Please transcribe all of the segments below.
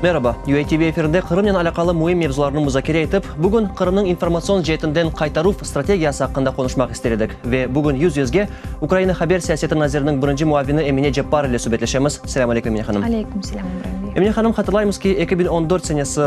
Meraba! UATV efirinde Qırımnen alâqalı müim mevzularnı muzakere etip, bugün Qırımnıñ informatsion ceetinden qaytaruv strategiyası aqqında qonuşmaq ister edik. Ve bugün yüz-yüzge Ukraina haber siyaseti naziriniñ birinci muavini Emine Ceppar ile subetleşemiz. Selâm aleyküm, Emine hanım. Aleyküm selâm, İbraim bey. Emine hanım, hatırlaymız ki, 2014 senesi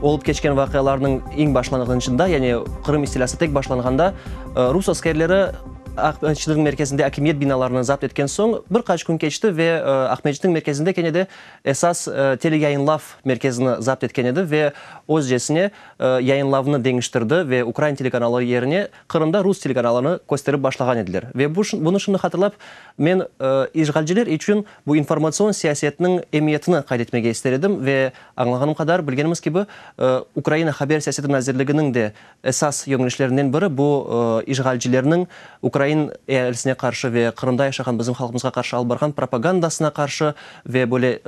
olıp keçken vaqialarnıñ eñ başlanğıçında, yani Qırım istilâsı tek başlanğanda, rus askerleri Aqmescitniñ merkezinde akimiyet binalarını zapt etken soñ, bir qaç kün keçti ve Aqmescitniñ merkezinde kene de esas teleyayınlav merkezini zapt etken edi ve özcesine yayınlavnı deñiştirdi ve ukrain telekanalı yerine Qırımda rus telekanalını kösterip başlağan ediler. Ve bunı şimdi hatırlap, men işğalciler içün bu informatsion siyasetniñ emiyetini qayd etmege ister edim ve añlağanım qadar, bilgenimiz kibi, Ukraina haber siyaseti nazirliginiñ de Esas yöñelişlerinden biri bu işğalcilerniñ ukrain ealisine qarşı ve Qırımda yaşağan bizim halqımızğa qarşı alıp barğan propagandasına qarşı ve böyle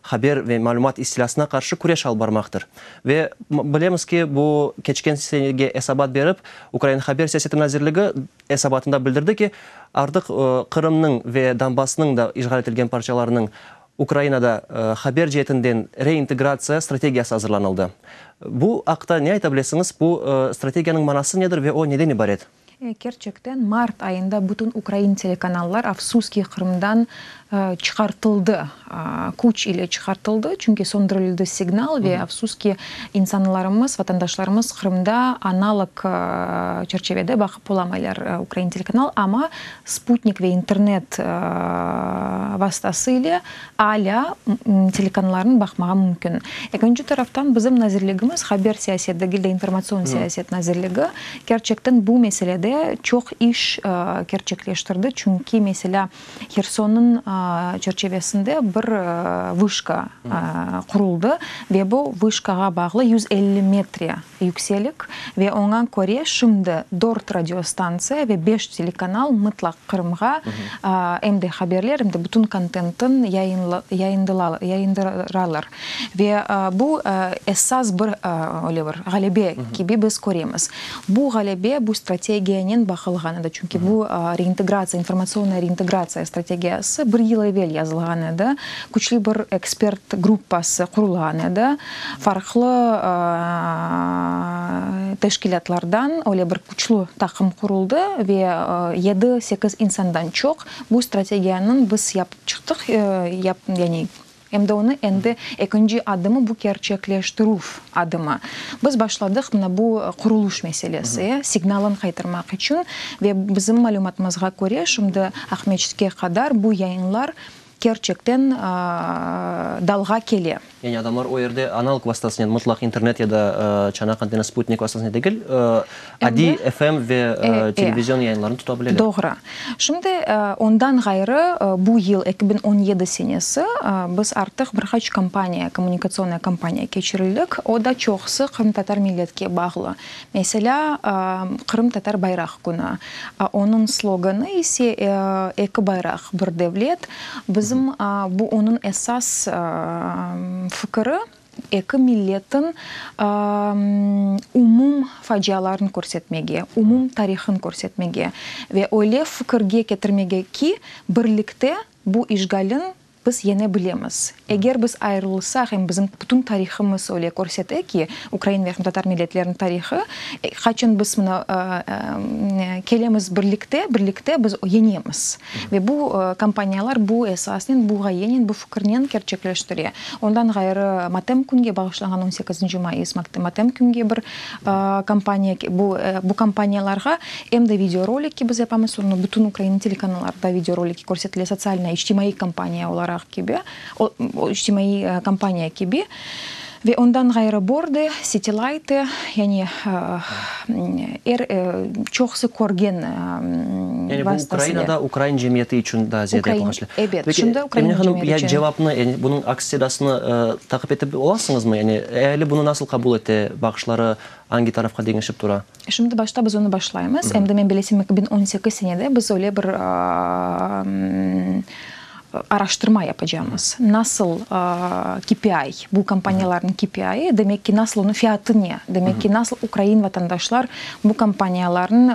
haber ve malümat istilâsına qarşı küreş alıp barmaqtır. Ve bilemiz ki, bu keçken senege esabat berip, Ukraina Haber siyaseti nazirligi esabatında bildirdi ki, artıq Qırımnıñ ve Donbassnıñ da işğal etilgen parçalarınıñ Ukrainada haber ceetinden reintegratsiya strategiyası azırlanıldı. Bu aqta ne ayta bilesiñiz? Bu strategiyanıñ manası nedir ve o neden ibaret? Kerçekten, mart ayında bütün ukrain telekanallar, afsus ki, Qırımdan çıqartıldı, küç ile çıqartıldı, çünki söndürildi signal ve, afsus ki, insanlarımız, vatandaşlarımız Qırımda analog çerçevede baqıp olamaylar ukrain telekanal, amma Sputnik ve internet vastası ile alâ telekanallarnı baqmağa mümkün. Ekinci taraftan, bizim nazirligimiz, haber siyaset degil de, informatsion siyaset nazirligi, kerçekten bu meselede çoq iş kerçekleştirdi, çünki, meselâ, Hersonnıñ çerçevesinde bir vışka quruldı ve bu vışkağa bağlı 150 metre yükselik ve oña köre şimdi dört radiostantsiya ve beş telekanal mıtlaq Qırımğa em de haberler, em de bütün kontentın yayındıralar. Ve bu esas bir öyle bir ğalebe kibi biz köremiz. Bu ğalebe bu strategiyanen baqılğan edi, çünki bu reintegratsiya, informatsionaya reintegratsiya strategiyası bir yıl evel yazılğan edi, küçlü bir ekspert gruppası qurulğan edi. Farqlı teşkilâtlardan öyle bir küçlü taqım quruldı ve yedi-sekiz insandan çoq bu strategiyanıñ biz yapıp çıqtıq, yani em de onı endi ekinci adımı bu kerçekleştirüv adımı. Biz başladıq mına bu quruluş meselesi, signalın qaytarmaq içün ve bizim malümatımızğa köre şimdi Aqmescitke qadar bu yayınlar kerçekten dalğa kele. Yani adamlar o yerde analog vastasınen, mıtlaq internet ya da çanaq antena, sputnik vastasınen degil, adiy FM ve televizion yayınlarını tuta bileler. Doğru. Şimdi ondan ğayrı bu yıl, 2017 senesi, biz artıq bir qaç kampaniya, kommunikatsionnaya kampaniya keçirildik. O da çoqusı qırımtatar milletke bağlı. Meselâ, Qırımtatar bayraq künü. Onıñ sloganı ise Eki bayraq, bir devlet. Bizim bu onıñ esas fikiri, eki milletniñ umum facialarını körsetmege, umum tarihını körsetmege ve öyle fikirge ketirmege ki, birlikte bu işğalin Biz yene bilemiz, eger biz ayırılsaq, em bizim bütün tarihımız öyle körsete ki, ukrain ve qırımtatar milletleriniñ tarihı, qaçan biz mına kelemiz birlikte, birlikte biz yeñemiz. Ve bu kampaniyalar bu esasnen, bu ğayenen, bu fikirnen kerçekleştire. Ondan ğayrı, matem künge bağışlanğan on sekizinci mayıs matem künge bir kampaniya, bu bu kampaniyalarğa em de videoroliki biz yapamız, onı bütün ukrain telekanallarda videoroliki körsetile, sotsialnaya, içtimaiy kampaniya olaraq kibi, içtimaiy kampaniya kibi. Ve ondan ğayrı bordı, sitilaytı, yani er çoqusı körgen Yani bu Ukrainada ukrain cemiyeti içün daa ziyade yapılğan şeyler. Ebet, şimdi ukrain Emine hanım, cemiyeti ya içün. cevapnı, yani bunıñ aks sedasını taqip etip olasıñızmı? Yani eali bunı nasıl qabul ete, baqışları angi tarafqa deñişip tura? Şimdi başta biz onı başlaymız. Em de men bilesem, 2018 senede biz öyle bir. araştırma yapacamız. Nasıl KPI, bu kampaniyalarnıñ KPI, demek ki, nasıl onıñ fiyatı ne, demek ki, nasıl ukrain vatandaşlar bu kampaniyalarnı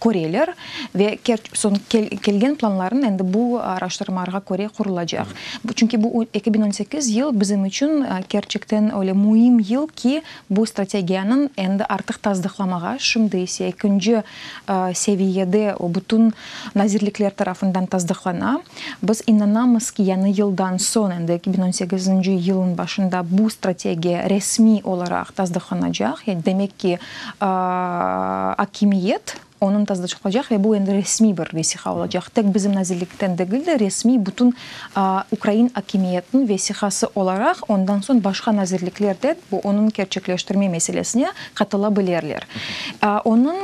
köreler ve soñ kelgen planlarnı endi bu araştırmalarğa köre qurulacaq. Çünki bu 2018 yıl bizim içün kerçekten öyle müim yıl ki, bu strategiyanıñ endi artıq tasdıqlamağa, şimdi ise ekinci seviyede o bütün nazirlikler tarafından tasdıqlana. Biz inanamız ki, yañı yıldan soñ, endi 2018-nci yılnıñ başında bu strategiya resmiy olaraq tasdıqlanacaq. Yani demek ki, akimiyet onıñ tasdıqlaycaq ve bu endi resmiy bir vesiqa olacaq. Tek bizim nazirlikten degil de, resmiy bütün ukrain akimiyetniñ vesiqası olaraq, ondan soñ başqa nazirlikler de bu onıñ kerçekleştirme meselesine qatıla bilerler. Onıñ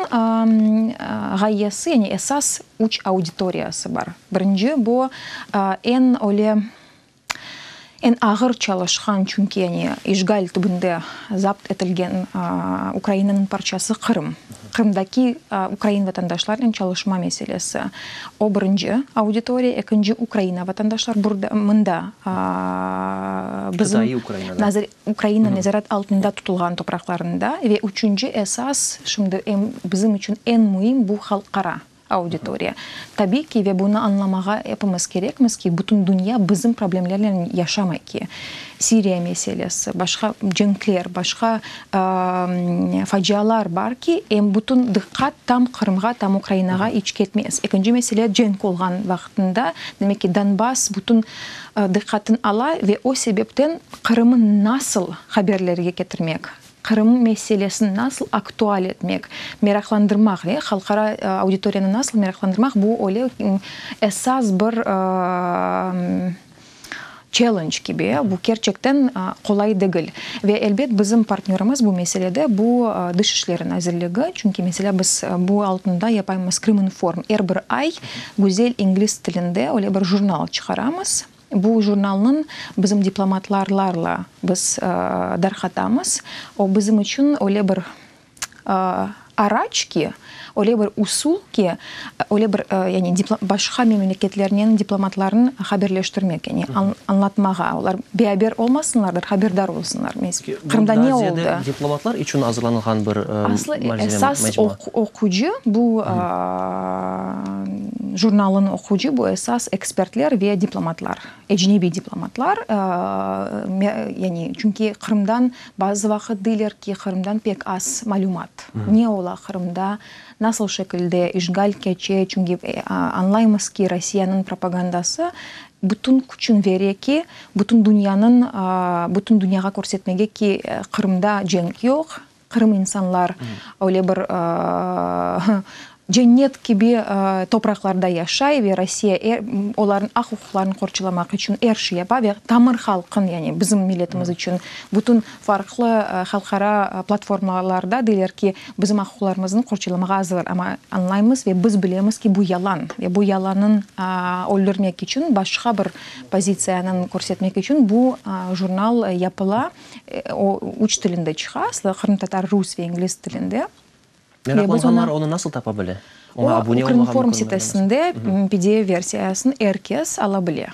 ğayesi, yani esas üç auditoriyası bar. Birinci, bu eñ öyle eñ ağır çalışqan, çünki yani işğal tübünde zapt etilgen Ukrainanıñ parçası Qırım. Qırımdaki ukrain vatandaşlarnen çalışma meselesi. O birinci auditoriya, ekinci Ukraina vatandaşlar burda, mında bizim Qıtaiy Ukrainada. Ukraina nezaret altında tutulğan topraqlarında ve üçünci esas, şimdi em bizim içün eñ müim bu halqara auditoriya. Tabiy ki, ve bunı añlamağa epimiz kerekmiz ki, bütün dünya bizim problemlernen yaşamay ki, Siriya meselesi, başqa cenkler, başqa facialar bar ki, em bütün diqqat tam Qırımğa, tam Ukrainağa iç ketmez. Ekinci mesele, cenk olğan vaqtında, demek ki, Donbass bütün diqqatın ala ve o sebepten Qırımı nasıl haberlerge ketirmek, Qırım meselesini nasıl aktual etmek, meraqlandırmaq ve halqara auditoriyanı nasıl meraqlandırmaq, bu öyle esas bir challenge kibi, bu kerçekten qolay degil. Ve elbet bizim partnörimiz bu meselede bu Dış işleri nazirligi, çünki meselâ biz bu altında yapaymız Krıminform, er bir ay güzel ingliz tilinde öyle bir jurnal çıqaramız. Bu jurnalnıñ bizim diplomatlarlarla biz darqatamız. O bizim içün öyle bir araç ki, öyle bir usul ki, öyle bir yani başqa memleketlernen diplomatlarnı haberleştirmek, yani añlatmağa, olar biaber olmasınlardır, haberdar olsunlar. Qırımda ne oldı? Diplomatlar içün azırlanılğan bir Aslı esas oqucı bu jurnalnıñ oqucı, bu esas ekspertler ve diplomatlar, ecnebiy diplomatlar, yani çünki Qırımdan bazı vaqıt deyler ki, Qırımdan pek az malümat, ne ola Qırımda, nasıl şekilde işğal keçe, çünki añlaymız ki, Rossiyanıñ propagandası bütün küçün vere ki, bütün dünyanıñ, bütün dünyağa körsetmege ki, Qırımda cenk yoq, Qırım insanlar öyle bir cennet kibi topraqlarda yaşay ve Rossiya er, olarnıñ aq-uquqlarını qorçalamaq içün er şey yapa ve tamır halqın, yani bizim milletimiz içün bütün farqlı halqara platformalarda deyler ki, bizim aq-uquqlarımıznı qorçalamağa azır. Amma añlaymız ve biz bilemiz ki, bu yalan ve bu yalanın öldürmek içün, başqa bir pozitsiyanıñ körsetmek içün bu jurnal yapıla. O üç tilinde çıqa, aslı qırımtatar, rus ve ingliz tilinde. Meraqlanğanlar onı nasıl tapa bile? Oña abune olmağa mümkünmi? Ukrinform sitesinde pdf versiyasını er kes ala bile.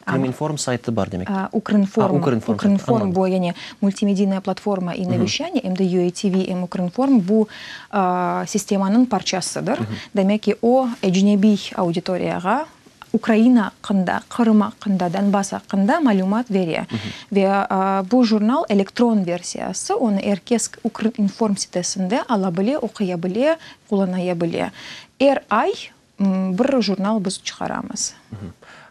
Krıminform saytı bar demek. Ukrinform, Ukrinform bu yani multimediynaya platforma i navişçaniye, em de UATV, em Ukrinform bu sistemanıñ parçasıdır. Demek ki, o ecnebiy auditoriyağa Ukraina aqqında, Qırım aqqında, Donbass aqqında malümat bere. Ve bu jurnal elektron versiyası, onı er kes Ukrinform sitesinde ala bile, oquya bile, qullanaya bile. Er ay bir jurnal biz çıqaramız.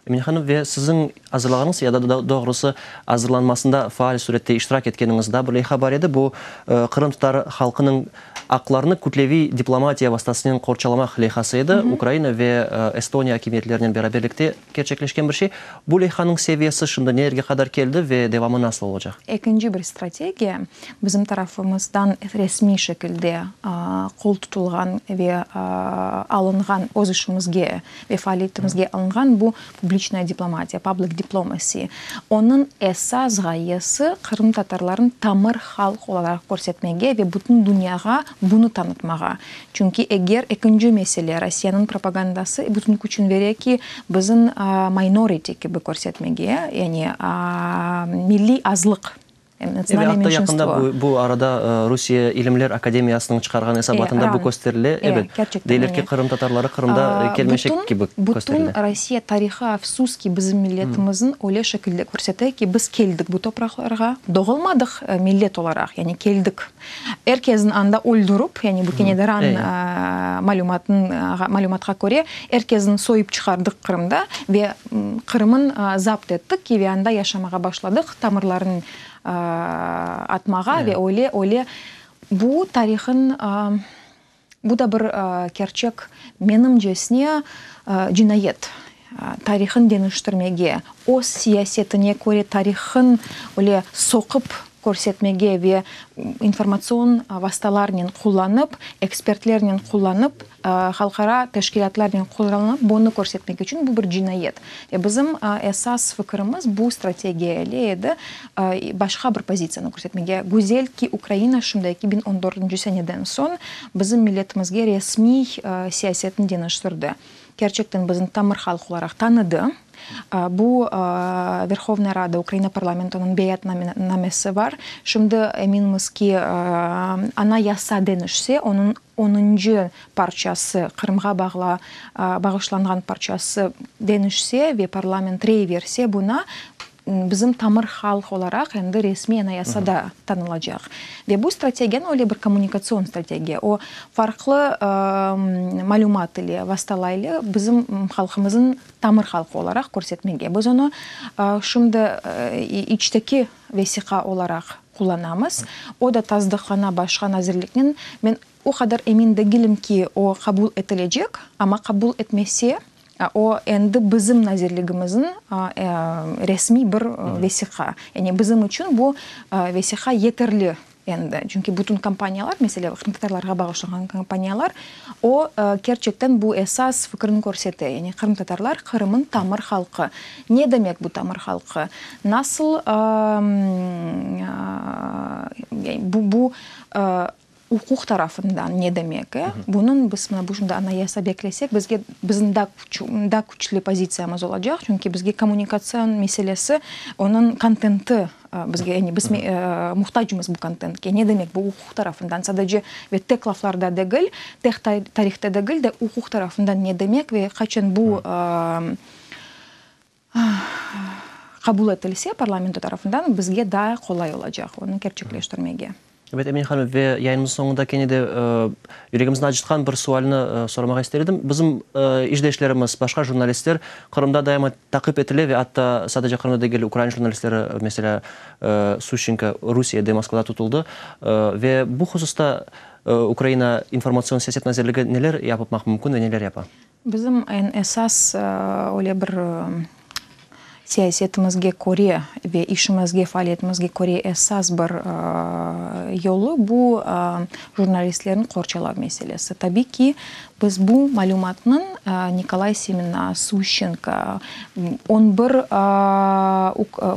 Emine hanım, ve siziñ azırlağanıñız ya da doğrusı azırlanmasında faal sürette iştirak etkeniñiz daa bir leyha bar edi, bu qırımtatar halqınıñ aqlarını kütleviy diplomatiya vastasınen qorçalamaq leyhası edi, Ukraina ve Estoniya akimiyetlerinen beraberlikte kerçekleşken bir şey. Bu leyhanıñ seviyesi şimdi nerege qadar keldi ve devamı nasıl olacaq? Ekinci bir strategiya, bizim tarafımızdan resmiy şekilde qol tutulğan ve alınğan, öz işimizge ve faaliyetimizge alınğan bu. Publiçnaya diplomatiya, public diplomacy, onıñ esas ğayesi qırımtatarlarnı tamır halq olaraq körsetmege ve bütün dünyağa bunı tanıtmağa. Çünki eger ekinci mesele, Rossiyanıñ propagandası bütün küçün bere ki, bizim minority kibi körsetmege, yani milliy azlıq, Ve atta yaqında bu arada Rusiye İlimler Akademiyasınıñ çıqarğan esabatında bu kösterile. Ebet, deyler ki, qırımtatarları Qırımda kelmeşek kibi kösterile. Bütün Rossiya tarihı, afsus ki, bizim milletimizni öyle şekilde körsete ki, biz keldik bu topraqlarğa, doğulmadıq millet olaraq, yani keldik. Er kezni anda öldürip, yani bu kene de RAN malümatqa köre, er kezni soyıp çıqardıq Qırımda ve Qırımın zapt ettik ki, ve anda yaşamağa başladıq, tamırların atmağa ve öyle, öyle. Bu tarihın, bu da bir kerçek, menimcesine, cinayet. Tarihın deñiştirmege, öz siyasetine köre tarihın öyle soqıp körsetmege ve informatsion vastalarnen qullanıp, ekspertlernen qullanıp, halqara teşkilâtlarnen qullanıp bunı körsetmek içün bu bir cinayet. Ve bizim esas fikirimiz bu strategiya ile edi, başqa bir pozitsiyanı körsetmege. Güzel ki, Ukraina şimdi 2014 seneden soñ bizim milletimizge resmiy siyasetini deñiştirdi. Kerçekten bizni tamır halq olaraq tanıdı. Bu Verhovnaya Rada, Ukraina parlamentonıñ beyatnamesi bar. Şimdi eminmiz ki, Anayasa deñişse, onıñ onuncı parçası, Qırımğa bağlı bağışlanğan parçası deñişse ve parlament rey berse buna, bizim tamır halq olaraq endi resmiy Anayasada tanılacaq. Ve bu strategiyanı öyle bir kommunikatsion strategiya, o farqlı malümat ile, vastalar ile bizim halqımıznıñ tamır halqı olaraq körsetmege. Biz onı şimdi içteki vesiqa olaraq qullanamız. O da tasdıqlana başqa nazirliknen. Men o qadar emin degilim ki, o qabul etilecek, amma qabul etmese, o endi bizim nazirligimizniñ resmiy bir vesiqa. Yani bizim içün bu vesiqa yeterli endi. Çünki bütün kampaniyalar, meselâ, qırımtatarlarğa bağışlanğan kampaniyalar, o, kerçekten bu esas fikirni körsete. Yani qırımtatarlar Qırımıñ tamır halqı. Ne demek bu tamır halqı? Nasıl bu bu Uquq tarafından ne demek? Bunıñ biz mına bu şimdi Anayasa beklesek, bizge bizim daa daa küçlü pozitsiyamız olacaq, çünki bizge kommunikatsion meselesi, onıñ kontenti bizge, yani biz muhtacmız bu kontentke. Ne demek bu uquq tarafından? Sadece ve tek laflarda degil, tek tarihte degil de, uquq tarafından ne demek ve qaçan bu qabul etilse parlamento tarafından, bizge daa qolay olacaq onı kerçekleştirmege. Ebet, Emine hanım, ve yayınımıznıñ soñunda kene de yüregimizni acıtqan bir sualni soramağa ister edim. Bizim işdeşlerimiz, başqa jurnalistler Qırımda daima taqip etile ve atta sadece Qırımda degil, ukrain jurnalistleri, meselâ, Suşçenko Rusiyede, Moskvada tutuldı. Ve bu hususta Ukraina informatsion siyaset nazirligi neler yapıpmaq mümkün ve neler yapa? Bizim eñ esas öyle bir siyasetimizge köre ve işimizge, faaliyetimizge köre esas bir yolu bu jurnalistlerni qorçalav meselesi. Tabiy ki, biz bu malümatnıñ Nikolay Semena, Suşçenko, on bir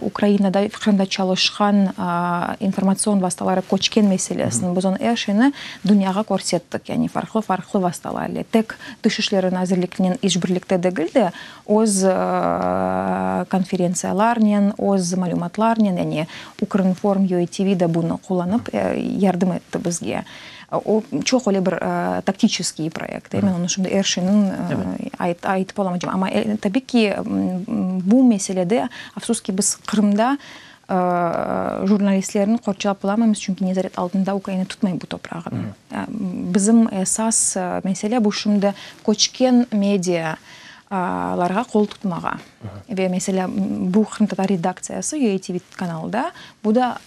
Ukrainada, Qırımda çalışqan informatsion vastaları köçken meselesini, biz onı er şeyni dünyağa körsettik, yani farqlı-farqlı vastalar ile, tek Tış işleri nazirliknen işbirlikte degil de, öz konferentsiyalarnen, öz malümatlarnen, yani Ukrinform, UATV da bunı qullanıp yardım etti bizge. O, çoq öyle bir taktiçeskiy proyekt, men onı şimdi er şeyniñ aytıp olamaycam. Amma, tabiy ki, bu meselede, afsus ki, biz Qırımda Jurnalistlerni qorçalap olamaymız, çünki nezaret altında Ukraina tutmay bu toprağını. Bizim esas mesele bu şimdi köçken medialarğa qol tutmağa. Ve meselâ, bu qırımtatar redaktsiyası UATV kanalda, bu da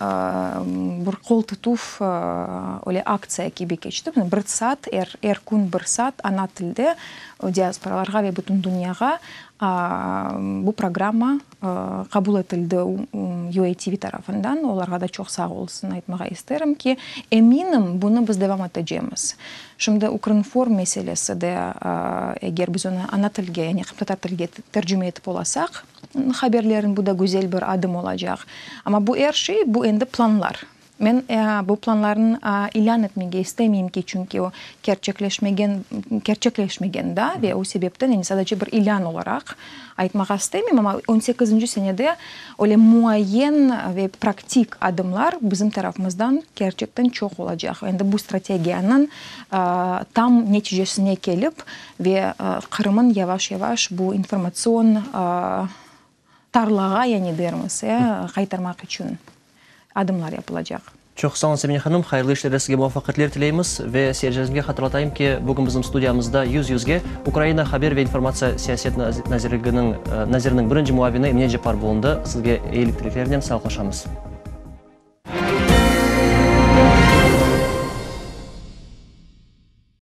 bir qol tutuv öyle aktsiya kibi keçti. Bir saat, er er kün bir saat ana tilde diasporalarğa ve bütün dünyağa bu programma qabul etildi UATV tarafından, olarğa da çoq sağ olsun aytmağa isterim ki, eminim, bunı biz devam etecemiz. Şimdi Ukrinform meselesi de, eger biz onı ana tilge, yani qırımtatar tilge tercime etip olasaq, haberlerin, bu da güzel bir adım olacaq. Amma bu er şey, bu endi planlar. Men bu planlarnı ilân etmege istemeyim ki, çünki o kerçekleşmegen, kerçekleşmegen daa ve o sebepten, yani sadece bir ilân olaraq aytmağa istemeyim, amma on sekizinci senede öyle muayyen ve praktik adımlar bizim tarafımızdan kerçekten çoq olacaq. Endi bu strategiyanıñ tam neticesine kelip ve Qırımın yavaş-yavaş bu informatsion tarlağa, yani dermiz, qaytarmaq içün adımlar yapılacaq. Çoq sağ olun, Semine hanım, hayırlı işlerde sizge muvafaqiyetler tileymiz ve seyircilerimizge hatırlatayım ki, bugün bizim studiyamızda yüz-yüzge Ukraina haber ve informatsiya siyaset nazirliginiñ naziriniñ birinci muavini Emine Ceppar bulundı. Sizge eyilik tileklerinen sağlıqlaşamız.